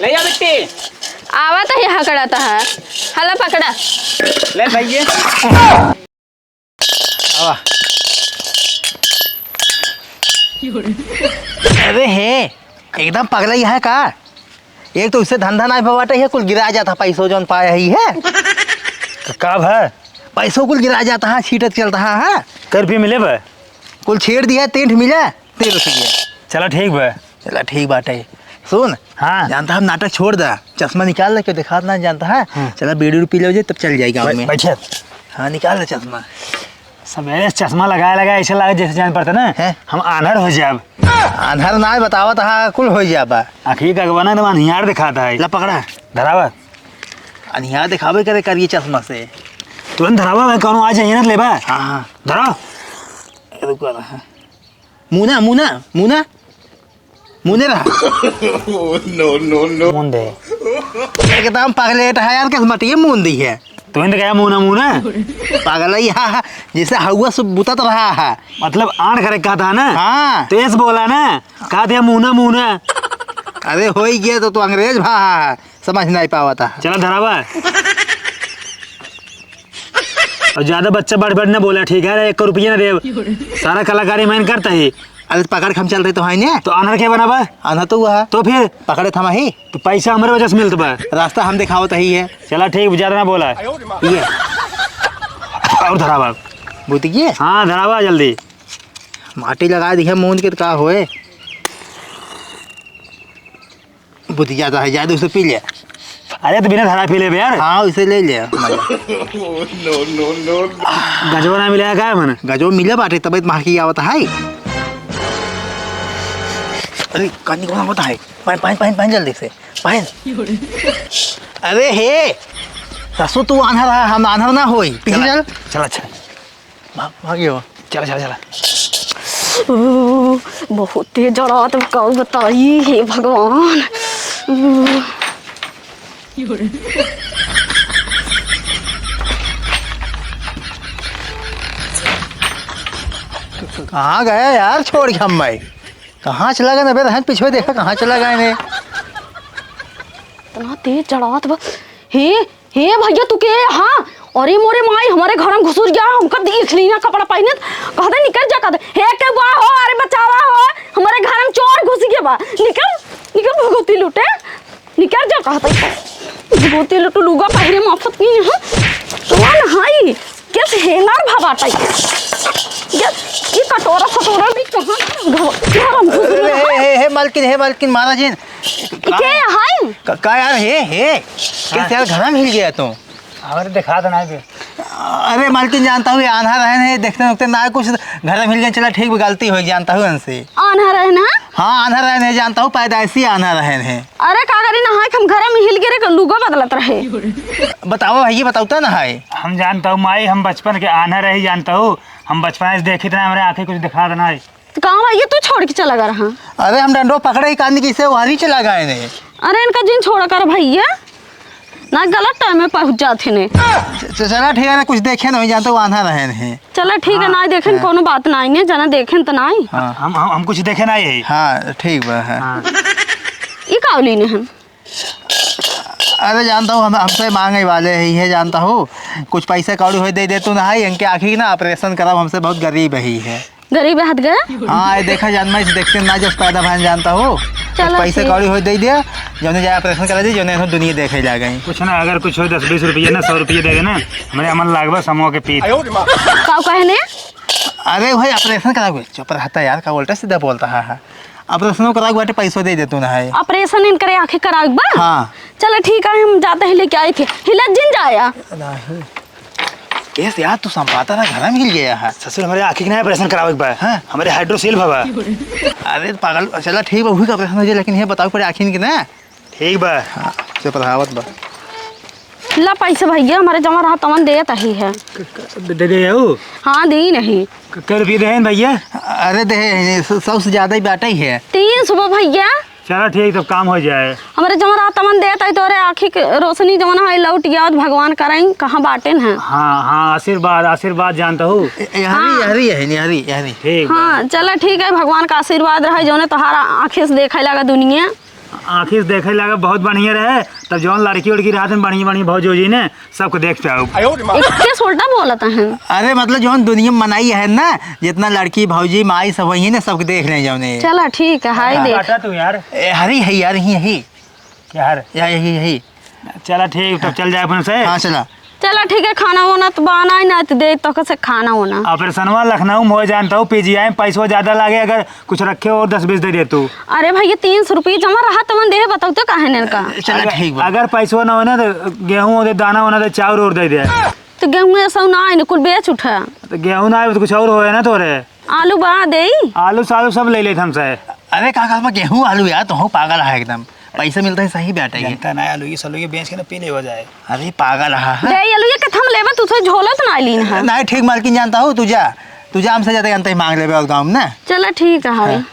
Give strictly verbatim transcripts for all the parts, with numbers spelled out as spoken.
ले जा बिट्टी। आवत है, हकड़त है। हला पकड़ा। ले भैया। आवा। अरे हे, एकदम पगला ही है का? एक तो उससे धंधा नाहीं बाटे है, कुल गिरा जाता पैसो जौन पाया ही है। तो का भा? पैसो कुल गिरा जाता है, छीटत चलता है। कै रुपये मिले बा? कुल छेड़ दिया, तीन ठे मिला, तीन रुपये। चला ठीक बा। चला ठीक बाटे। सुन, हाँ। जानता हम नाटक छोड़ दा, चश्मा निकाल ले, क्यों दिखात ना जानता है। हाँ। चला बीड़ी उड़ी पी लो जे, तब चल जाए गाँव बै-, में। बैठे। हाँ, निकाल ले चश्मा। सवेरे से चश्मा लगाए लगाए ऐसे लागे जैसे जान पड़ता ना, हैं? हम आन्हर हो जाब। आन्हर ना बतावत हा, कुल हो जाबा। आखिर का गवाना ना अनिहार दिखाता है। ला पकड़ा। धरावा। अनिहार दिखावे करे करिए चश्मा से। तुरंत धरावा, मैं कहूँ आ जाइए ना लेबा। हाँ, हाँ। धरा। रुको ना। मुना, मुना, मुना। मुने रहा। Oh, no, no, no। मुन दे। एकदम पगलेट है यार, किस मटिए मुन दी है। तो इनका क्या मुना मुना? पागल है यहाँ, जैसे हवा से बुतत रहा है। मतलब आड़ करे कहा था ना? हाँ। तेज बोला ना, कहा दिया मुना मुना। अरे हो ही गया तो, तो अंग्रेज भा है, समझ नहीं पावा था। चला धरावा। और ज्यादा बच्चा बढ़ बढ़ ना बोला, ठीक है? एक रुपया ना देब। सारा कलाकारी मैं करता ही। अरे तो पकड़ के हम चल रहे तो है ने। तो आन्हर के बनाबा? आन्हर तो हुआ। तो फिर? पकड़े थमा ही। तो पैसा हमरे वजह से मिलत बा। रास्ता हम दिखावत ही है। चला ठीक, ज्यादा ना बोला। ये। और धरावा। बुतिये? हाँ, धरावा जल्दी। माटी लगा दी है मूंद के तो का होए? बुधिया तो है, जाए दे, उसे पी ले। अरे, तो बिना धरा पी ले बे यार। हाँ, उसे ले ले, मजा। No, no, no, no। गजवा ना मिला का है मन? गजवा मिले बाटे, तबीयत महकी आवत है। अरे, कानी कौन आवत है? पाइन, पाइन, पाइन, पाइन जल्दी से, पाइन। अरे हे, ससु तू आन्हर है, हम आन्हर ना होई। पीछे चला, चल। चला, चल। भाग, भागियो। चला, चला, चला। ओ, बहुत तेज जड़ात, का बताई, हे भगवान। ओ। कहाँ गया यार, छोड़ के हम भाई? कहाँ चला गया ना बे? रहन पीछे देखा, कहाँ चला गया ने? इतना तेज जड़ात बा। हे, हे भैया, तू के? हाँ, अरे मोरे माई, हमरे घर में घुसुर गया, हमका देख ली ना कपड़ा पहिनत, कहते निकल जा, कहते, "हे के बा हो, अरे बचावा हो, हमरे घर में चोर घुस गया बा, निकल, निकल भगवती लूटे, निकल जा," कहते। भगवती लूटू लुगा पहिरे माफत नहीं है, तो ना हाई, कैसे हेंगार भा बाटा ये? ये, ये कटोरा फटोरा भी कहाँ घर, घर में घुस अरे, गया? हे, हे, हे, मालकिन, हे मालकिन, महाराजिन। के है? का, का यार, हे, हे? कैसे यार, घर में हिल गया तू? हमारे दिखा देना है बे। अरे मालकिन, जानता हूँ, ये आन्हा रहन है, देखते देखते ना कुछ घर में हिल गया। चला ठीक बा, गलती हो, जानता हूँ इनसे। आन्हा रहन है? हाँ, आन्हा रहन है, जानता हूँ, पैदाइशी आन्हा रहन है। अरे का करी ना है, हम घर में हिल गिरे, लुगा बदलत रहे। बताओ भाई, ये बताओ तो ना है। हम जानता हूँ माई, हम बचपन के आन्हा रही, जानता हूँ, हम बचपन से देखित ना, हमरे आँखें कुछ दिखा देना है। तो कहाँ भैया तू छोड़ के चला गया रहा? अरे हम डंडो पकड़े ही कान की से वहां चला गए ने। अरे इनका जिन छोड़ा कर भैया, ना गलत टाइम में पहुंच जाते ने। च-, चला ठीक है ना, कुछ देखे नहीं जानते, वो आंधा रहे नहीं। चला ठीक है, हाँ, ना देखे हाँ। कोनो बात नहीं ने, जना देखे तो नहीं। हाँ। हम, हम, हम कुछ देखे नहीं है। हाँ, ठीक बा, हाँ। हाँ। ई का ली ने हम? अरे जानता हूँ, हम, हमसे मांगे वाले ही है, जानता हूँ, कुछ पैसे कौड़ी होई दे दे तू ना है, इनके आँखी ना ऑपरेशन कराओ, हमसे बहुत गरीब ही है। गरीब हाथ गए? हाँ, ये देखा जान, मैं इसे देखते ना जब पैदा भैन जानता हूँ, कुछ चलो पैसे ठीक। कौड़ी होई दे दे, जौने जाए ऑपरेशन करा दे, जौने इन्हों दुनिया देखे जा गई। कुछ ना, अगर कुछ हो दस बीस रुपये ना, सौ रुपये दे देना, हमरे अमल लागबा समूह के पीत। का कहने? अरे भाई ऑपरेशन करा हुए, चुप रहता यार, का उल्टा सीधा बोलता है, है। ऑपरेशनो करावे के बाटे, पैसो दे दे तू ना है। ऑपरेशन इनकरे आँखें करावे के बा? हाँ। चलो ठीक है, हम जाते ही लेके आए थे। हिलत जिन जाया। नहीं। केस यार, तू संपाता ना घर में हिल गया है। ससुर, हमरे आँखी के ना ऑपरेशन करावे के बा। हाँ। हमरे हाइड्रोसील भवा। अरे पागल, चला ठीक बा, वही का ऑपरेशन हो जाए, लेकिन ये बताओ पड़े आँखी के ना। ठीक बा। हाँ, चुप रहावत बा। ला पैसे भैया, हमरे जमा रहा तवन देत ही है। क-, क-, दे, दे, दे हो? हाँ, दी नहीं। क-, कै रुपये देहेन भैया? अरे दे, सौ, सौ से ज्यादा ही बाटे ही है। तीन सौ भैया। चला ठीक, तब काम हो जाए। हमरे जमा रहा तवन देत ही, तोरे आँखी के रोशनी जवन है लौट गया, भगवान कराई, कहाँ बाटेन है? हाँ, हाँ, आशीर्वाद, आशीर्वाद जानता हूँ। ए, ए, यहरी, हाँ। यहरी है, यहरी, यहरी। ठीक बा। हाँ, चला ठीक है, भगवान का आशीर्वाद रहे, जौने तोहारा आँखें से देखे लगा दुनिया। आँखी से देखे लागे बहुत बढ़िया रहे, तब जौन लड़की उड़की रहत हैं बढ़िया बढ़िया भौजी वौजी ने, सबको देख पाओ। एक्के से उल्टा बोलत हैं। अरे मतलब जौन दुनिया में मनई है ना, जितना लड़की भौजी माई सब वही ना, सबको देख ले जौने। चला ठीक है, हाय हाँ। देख। काटा तू यार। ए, हरी है यार, यही, यही। क्या हर? या, यही, यही। चला ठीक, तब चल जाए अपने से। हाँ, चला। चला ठीक है, खाना वाना तो बनाई ना, तो दे तो कैसे खाना वाना। ऑपरेशनवा लखनऊ में हो जानता हूँ, पीजीआई में पैसवा ज्यादा लागे, अगर कुछ रखे हो दस बीस दे दे तू। अरे भैया, तीन सौ रुपये जमा रहा, तुमन देहे बताओ तो काहे ने का? चला अगर, ठीक बा। अगर पैसवा ना हो ना तो गेहूँ दे, दाना होना तो चाउर और दे दे। तो गेहूँ ऐसा ना आए, कुल बेच उठा। तो गेहूँ ना आए तो कुछ और होए ना तोरे। आलू बा देई? आलू सालू सब ले लेत हमसे। अरे का कहत बा, गेहूं आलू यार, तोहू पागल है एकदम। पैसा मिलता है सही बाटे ये। जनता ना आलू, ये सालू ये बेच के ना पी ले हो जाए। अरे पागल है, है? दे आलू ये कथम लेबे, तू से झोलत ना लीन है। नहीं ठीक मालकिन जानता हो, तू जा, तू जा हमसे ज्यादा जानता ही मांग लेबे और गाँव में ना। चला ठीक है, हवे। हाँ।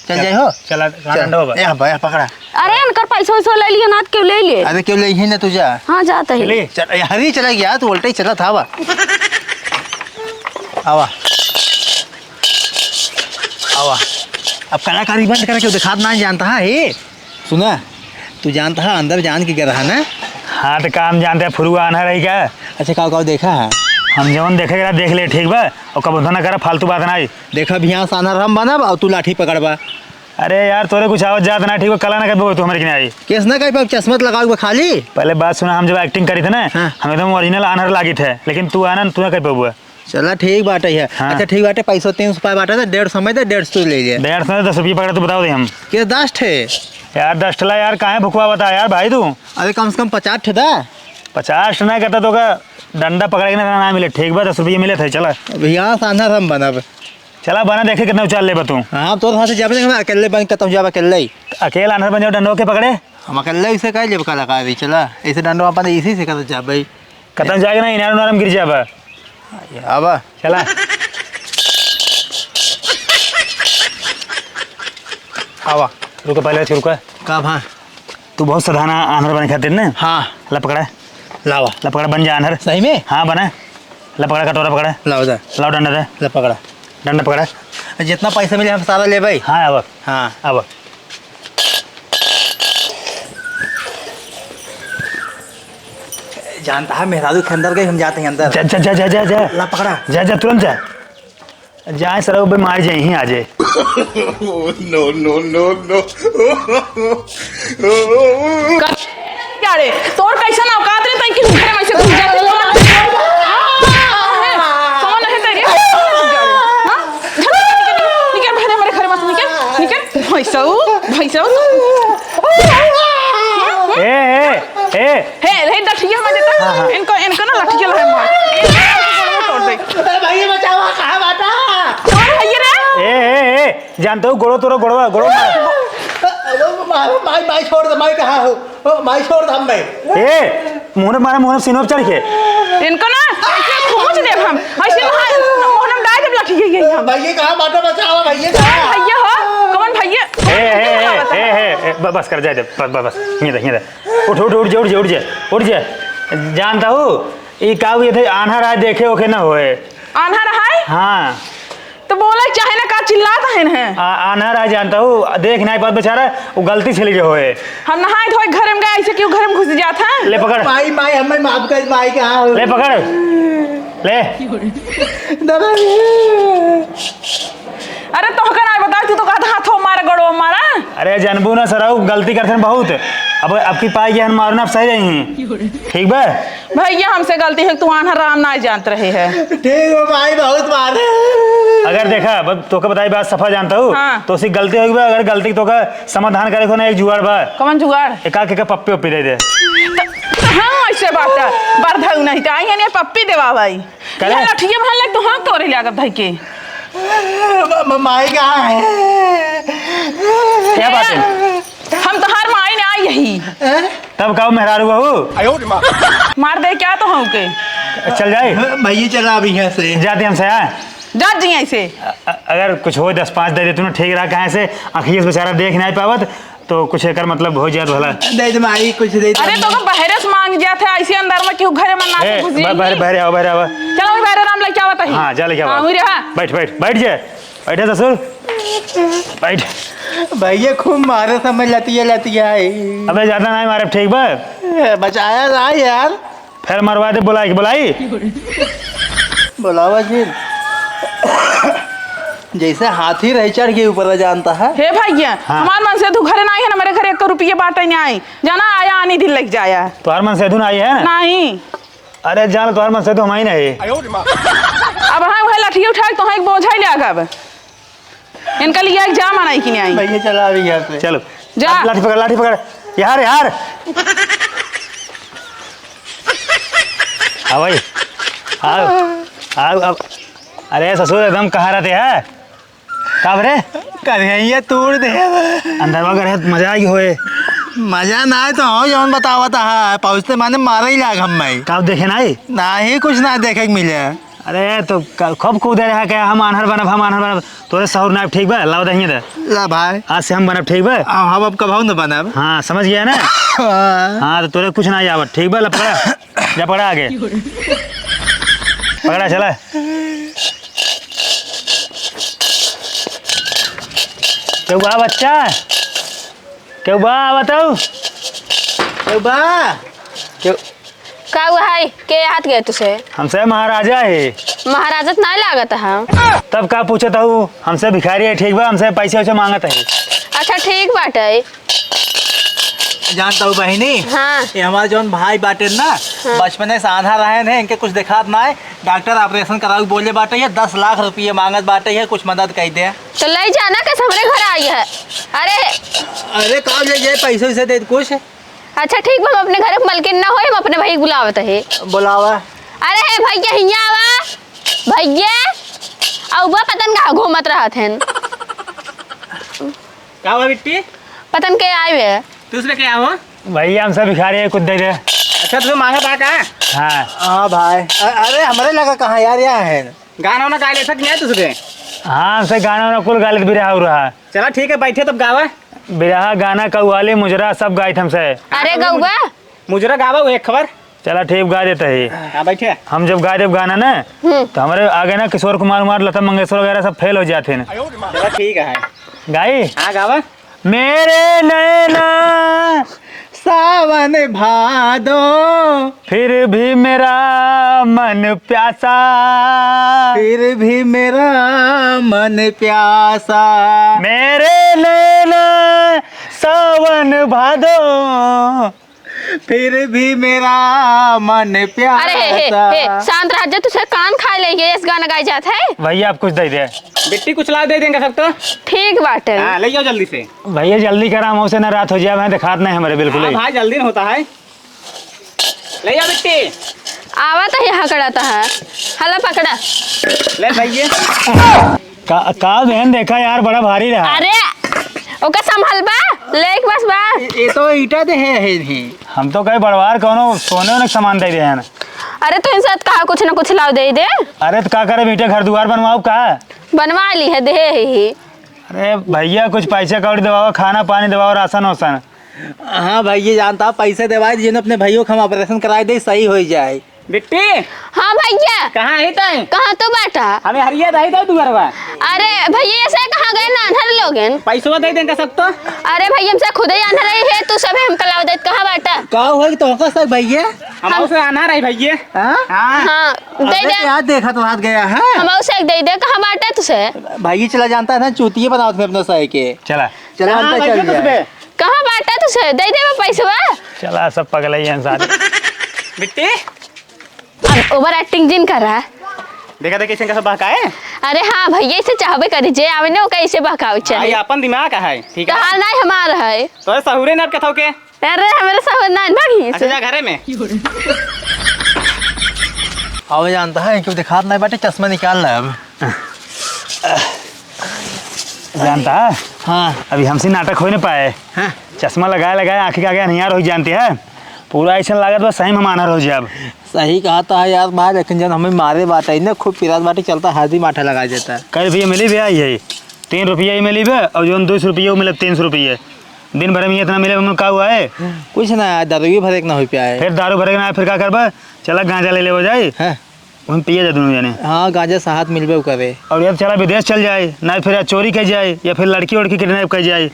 चल जाए हो। चला, चल। ठंडा होबा। ए, अब, ए, पकड़ा। अरे इनकर पैसा वैसा ले लियो ना, क्यों ले लिए? अरे क्यों ले ही ना, तू जा। हाँ, जाता ही। चलिए। चल, ए, हरी चला गया, तू उल्टा ही चला था बा। आवा। आवा। अब कलाकारी बंद करके दिखात ना जानता है, हे? सुना, तू जानता है अंदर जान के गिरा है ना? हाँ, तो काम जानते हैं, फुरुआ आन्हर है क्या? अच्छा, काव काव देखा है? हम जवन देखे के रहा, देख ले, ठीक बा? और कब ना करा फालतू बात ना आई। देखा, बिहान से आन्हर हम बनब और तू लाठी पकड़बा। अरे यार, तोरे कुछ आवत जात ना, ठीक बा? कला ना कबो तू हमरे के नहीं आई। केस ना कह पाब, चश्मा तो लगावे के बा खाली। पहले बात सुना, हम जब एक्टिंग करी थे ना, हाँ। हम एकदम ओरिजिनल आन्हर लागी थे, लेकिन तू आना, तू ना कह पाबुआ। चला ठीक बाटे है। हाँ। अच्छा ठीक बाटे, पैसो तीन सौ रुपया बाटे, तो डेढ़ सौ में दे, डेढ़ सौ ले ले। डेढ़ सौ में दस रुपये पकड़े, तू बताओ दे हम। के दस ठे? यार दस ठेला यार, काहे भुकवा बता यार भाई तू? अरे कम से कम पचास ठे दा। पचास ठे नहीं करता तो का डंडा पकड़े के ना, ना मिले, ठीक बा, दस रुपये मिले थे, चला। अभी यहाँ से आन्हर हम बनब। चला बना देखे कितना उचाल लेबा तू। हाँ, तोर साथे जाबे नहीं, अकेले बन के तब जाबे अकेले ही। अकेला आन्हर बन जाओ, डंडो के पकड़े। हम अकेले इसे काहे लेब कलाकारी, चला। ऐसे डंडो अपन इसी से करत जाबे। कतन जाएगा ना, इनार उनार में गिर जाबा। आवा। चला। आवा। रुको, पहले रुको। का भा? तू बहुत साधारण आन्हर बने खातिर ने? हाँ। ला पकड़ा। लावा। ला पकड़ा, बन जा आन्हर। सही में? हाँ, बना। ला पकड़ा, कटोरा पकड़ा। लाओ जा। लाओ डंडा दे। ला पकड़ा। डंडा पकड़ा। जितना पैसा मिले हम सारा लेबै। हाँ, आवा। हाँ। आवा। जानता है, मेहरारू के अंदर गई, हम जाते हैं अंदर। जा, जा, जा, जा, जा, जा। ला पकड़ा। जा, जा, तुरंत जा। जाए सरऊ बे, मार जाए, यहीं आ जाए। No, no, no, no। का रे? तोर कैसन औकात रे, तैं कि घर में से घुस जाते हो? कौन है तेरे? हाँ? निकल, निकल, निकल, निकल, हमारे घर में से निकल, निकल। भैंसऊ, भैंसऊ। ए, ए, ए। हे, हे, लठिया में देता। हाँ, हाँ। इनको, इनको ना लठिया ला मार। इनको गोड़ में तोड़ दे। अरे भैया बचावा, कहाँ बाटा? कौन भैया रे? ए, ए, ए, जानते हो, गोड़ो तोड़ो, गोड़वा, गोड़ो मार। अरे माई, माई, माई छोड़ दे, माई कहाँ हो? ओ, माई छोड़ दे, हम भाई। ए, मुंह में मारा, मुंह में सीनों पे चढ़ के। इनको ना, ऐसे खोंच देब हम। ऐसे ना, मोहन में डाल देब लठिया हम। भैया कहाँ बाटा, बचावा, भैया कहाँ? भैया हो? कौन भैया? ए, ए, ए, ए, ए, ए, ब-, बस कर, जाए दे, बस, बस, बस, ये दे, ये दे। उठ, उठ, उठ जा, उठ जा, उठ जा, उठ जा। जानता हूँ, ई का हुए थे, आन्हर आए देखे ओखे ना होए। आन्हर आए? हाँ। तो बोला चाहे ना का चिल्लात है ना? आ-, आन्हर आए जानता हूँ, देख नहीं पात बेचारा, वो गलती से लगे होए। हम नहाए धोए घर में गए, ऐसे क्यों घर में घुस जात है? ले पकड़। माई, माई, हमें माफ कर, माई के हाँ। ले पकड़। ले। दादा। अरे तोहका ना बताओ, तू तो कहत हाथों मारा, गोड़ों मारा। अरे जनबू ना सरऊ, गलती करते हैं बहुत। अब, अब की पाई के हम मारना, अब सही रही। ठीक बा? भैया हमसे गलती है, तू आन्हर राम ना जानत रहे है। ठीक हो भाई, बहुत मारे। अगर देखा, अब तोके बताई बात सफा जानता हूँ, हाँ। तो उसकी गलती होगी बा, अगर गलती तोका समाधान करे को ना एक जुगाड़ बा। कौन जुगाड़? एक आके का पप्पी उप्पी दे दे। तो, तो हम ऐसे बात है, बरधऊ नहीं तो आई है नहीं पप्पी देवा भाई। करे? ये लठिया भर लग तो हम तोरे लागब भाई के। म-, म-, माई कहाँ है? क्या बात है? हम तोहार माई ना आई यही। हैं? तब का मेहरारू बहू? मार दे क्या तो हम के? चल जाए। भैया चला अभी यहाँ से। जाते हमसे, हाँ? जा जी ऐसे। अ-, अ-, अगर कुछ हो दस पाँच दे दे तूने ठीक रहा, कहाँ से अखियस बेचारा देख नहीं पावत, तो कुछ एकर मतलब हो जात भला। दे दे माई, कुछ दे दे। अरे तो का बहरे से मांग जात है, ऐसे अंदर में क्यों घरे में ना ए, घुस ब-, जाएंगे? बहरे, बहरे आओ, बहरे आओ। चलो, वही बहरे राम लेके आवत है। हाँ, जा लेके आओ। हाँ, वही रहा। बैठ, बैठ, बैठ जा। बैठ जा ससुर। बैठ। भैया खूब मारे समय लतिया लतिया है। अबे ज्यादा नाहीं मारे, ठीक बा? ए, बचाया ना यार। फिर मरवा दे, बुलाई के बुलाई। बुलावा जी। जैसे हाथी रही चढ़ के ऊपर जानता है। हे भैया, हाँ। हमार मनसेधू घरे नाहीं है ना, मेरे घरे एक रुपये बाटे नाहीं। जाना आया आनी दिन लग जाया। तोहार मनसेधू नाहीं है ना? नाहीं। अरे जान, तोहार मनसेधू हम ही नहीं। अब हाँ, वह लठी उठाए तो हाँ, एक बोझा ही ले आगब। इनका लिए एक जा मनाई कि नहीं आई? भैया चला अभी यहाँ से। चलो। जा। लाठी पकड़, लाठी पकड़। यार, यार। हाँ भाई। आओ। आओ, अब। अरे ससुर, एकदम कहाँ रहते हैं? का बरे? करिया तोड़ दे। अंदरवा घर है, मजा आई होए। मजा ना आए तो हो, जौन बतावत है, पहुँचते माने मारे ही लाग हम मैं। का देखे नाहीं? नाहीं, कुछ ना देखे के मिले। अरे, तो क-, खूब कूदे रहा क्या, "हम आन्हर बनब, हम आन्हर बनब।" तोरे सहूर नाहीं, ठीक बा? लावा दहिए दे। ला भाई। आज से हम बनब, ठीक बा? आ, हम अब कबहू न बनब। हाँ, समझ गया ना? हाँ। हाँ, तो तोरे कुछ नाहीं आवत, ठीक बा? ला पकड़ा। जा पकड़ा आगे। पकड़ा, चला। केहू बा बच्चा? केहू बा, बताओ। केहू बा? केहू का हुआ है? के हाथ गए तुसे? हमसे महाराजा है। महाराजा तो नहीं लागत है। तब का पूछत हऊ? हमसे भिखारी है, ठीक बा? हमसे पैसे वैसे मांगत है। अच्छा, ठीक बाटे। जानत हऊ बहिनी, हाँ। ये हमार जौन भाई बाटे ना, हाँ। बचपने से आंधा रहेन है, इनके कुछ देखात ना है। डॉक्टर ऑपरेशन कराऊ बोले बाटे, ये दस लाख रुपये मांगत बाटे, ये कुछ मदद कर दे। तो ले जाना, कस हमरे घर आई है। अरे। अरे, का ले जाए, पैसे वैसे दे कुछ। अच्छा, ठीक बा, हम अपने घर के मलकिन ना होई, हम अपने भाई के बुलावत है। बुलावा। अरे, हे भैया, हियाँ आवा। भैया, अउबा पतन कहाँ घूमत रहत हन? का हुआ बिट्टी? पतन के आए हुए। दूसरे के आओ। भैया, हमसे भिखारी है, कुछ दे दे। अच्छा, तुझे मांगा था का? हाँ। हाँ भाई। अ-, अरे, हमरे लगा कहाँ यार, यहाँ है। गाना वाना गा लेता कि नहीं तुझे? हाँ, हमसे गाना वाना कुल गा लेत, बिरहा उरहा। चला ठीक है, बैठे तब गावा। बिरहा, गाना, कव्वाली, मुजरा सब गाइत हमसे। अरे हाँ, तो गउबा। मुजरा गावा, वो एक खबर। चला ठीक, गा देते ही। हाँ, बैठे। हम जब गा देब गाना ना, हम्म। तो हमरे आगे ना किशोर कुमार उमार, लता मंगेशकर वगैरह सब फेल हो जाते हैं। चला ठीक है। गाई? हाँ, गावा। मेरे नैना सावन भादो, फिर भी मेरा मन प्यासा। फिर भी मेरा मन प्यासा। मेरे नैना सावन भादो, फिर भी मेरा मन प्यासा। अरे हे, हे, हे, शांत रह जा, तुझे कान खाए लेंगे, इस गाना गाए जात है। भैया, आप कुछ दे दे। बिट्टी, कुछ ला दे देंगे सब तो। ठीक बाटे। हाँ, ले जाओ जल्दी से। भैया, जल्दी करा, हम उसे ना रात हो जाए, मैं दिखात नहीं हमारे बिल्कुल हाँ ही। भाई, जल्दी न होता है। ले जा बिट्टी। आवा तो यहाँ कड़ाता है। हला पकड़ा। ले भैया। का, का बहन, देखा यार, बड़ा भारी रहा। अरे, ओका संभलबा, ले एक बस बा। ये, ये तो ईटा दे है, है नहीं। हम तो कहे बड़वार कौनो सोने वोने के सामान दे दे हैं। अरे, तो इनसे कहा कुछ ना कुछ लाओ दे दे। अरे, तो का करे बेटे, घर दुआर बनवाओ का? बनवा ली है, दे ही। अरे भैया, कुछ पैसा कौड़ी देवाओ, खाना पानी देवाओ, राशन वासन। हाँ भैया, जानता, पैसा देवाई दे, जिन अपने भैया के हम ऑपरेशन कराए दे, सही हो जाए। बिट्टी। हाँ भैया। कहाँ है तैं? कहाँ तो बाटा? हमें हरिया दही दो दुआरवा। अरे भैया, ऐसे कहाँ गए ना अंधर लोगन? पैसवा दे देंगे सब तो। अरे भैया, हमसे खुदे अंधर रही है, तू सब हमका लाव देत, कहाँ बाटा? का हो तो का सब भैया? हम उसे आना रही भैया। हाँ? हाँ। हाँ, दे अबे दे। क्या देखा तो हाथ गया है? हम उसे एक दे दे, कहाँ बाटा तुसे? भैया चला जानता है ना, चूतिया बनावत में अपना सही के। चला। चला, हाँ, अंदर भैया चल तो जाए। सुबह। कहाँ बाटा तुसे? दे दे वो पैसवा। चला, सब पगला ही हैं सारे। बिट्टी। अब ओवर एक्टिंग जिन कर रहा है। देखा देखी इसे कैसे बहकाए? अरे हाँ भैया, इसे चाहबे करी, जे आवे ना, ओका इसे बहकावे हाँ, चले। ये अपन दिमाग का है, ठीक तो है? हाल नहीं हमारा है। तो सहूरे ना आपके थौके। अरे, हमारे सहूर ना भागी अच्छा, इसे। जा घरे में। अब जानता है, क्यों दिखात नहीं बाटे, चश्मा निकाल ले अब। जानता है? हाँ। अभी हमसे नाटक हो नहीं पाए। हाँ। चश्मा लगाए लगाए आँखी के आगे अनियार हो जानते हैं। पूरा ऐसा लागत बस सही में हम आन्हर हो जाब। सही कहा था यार भाई, लेकिन जब हमें मारे बाटे ना, खूब पिरात बाटे, चलता हरदी माठा लगा देता। कई रुपये मिली भैया? यही तीन रुपये ही मिली बे, और जो दो सौ रुपये वो मिले, तीन सौ रुपये। दिन भर में इतना मिले, उनमें का हुआ है? कुछ ना यार, दारू भी भरे के ना हो पाए। फिर दारू भरे के ना, फिर का करबा? चला गांजा ले लेबो जाई। हाँ। वहीं पिए जा दोनों जने। हाँ, गांजा से हाथ मिलबे करे। और यार, चला विदेश चल जाए, ना फिर चोरी कर जाए या फिर लड़की वड़की किडनैप कर जाए।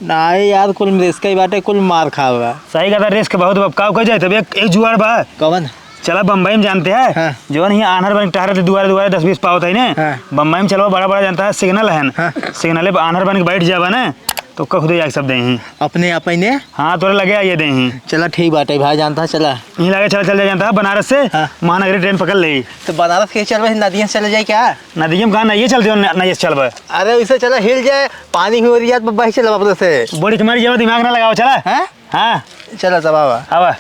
नाहीं यार, कुल रिस्क ही बाटे, कुल मार खावा। सही कहता, रिस्क बहुत बा। का कर जाए तब? एक, एक जुगाड़ बा। कवन? चला बम्बई में, जानते हैं? हाँ। जौन ही आन्हर बन के टहरत दुआरे दुआरे दस बीस पावत है ने। हाँ। बम्बई में चलवा, बड़ा बड़ा, जानता है, सिग्नल है। हाँ। सिग्नले पर आन्हर बन के बैठ जाबा ने, तो कह दे जाके सब दे ही। अपने आप ही ने? हाँ, तोरे लगे आइए दे ही। चला ठीक बाटे भाई, जानता है, चला। यहीं लगे चला, चल जा, जानता है, बनारस से हाँ। महानगरी ट्रेन पकड़ ले। तो बनारस के चलबे, नदिया से चले जाए क्या? नदिया में कहाँ, नदिया चलते हो, न-, नदिया से चलबे। अरे, उसे चला, हिल जाए, पानी में उतरी जात, बही चला अपने से। बड़ी तुम्हारी जगह दिमाग ना लगाओ, चला। हैं? हाँ। चला, तब आवा। आवा।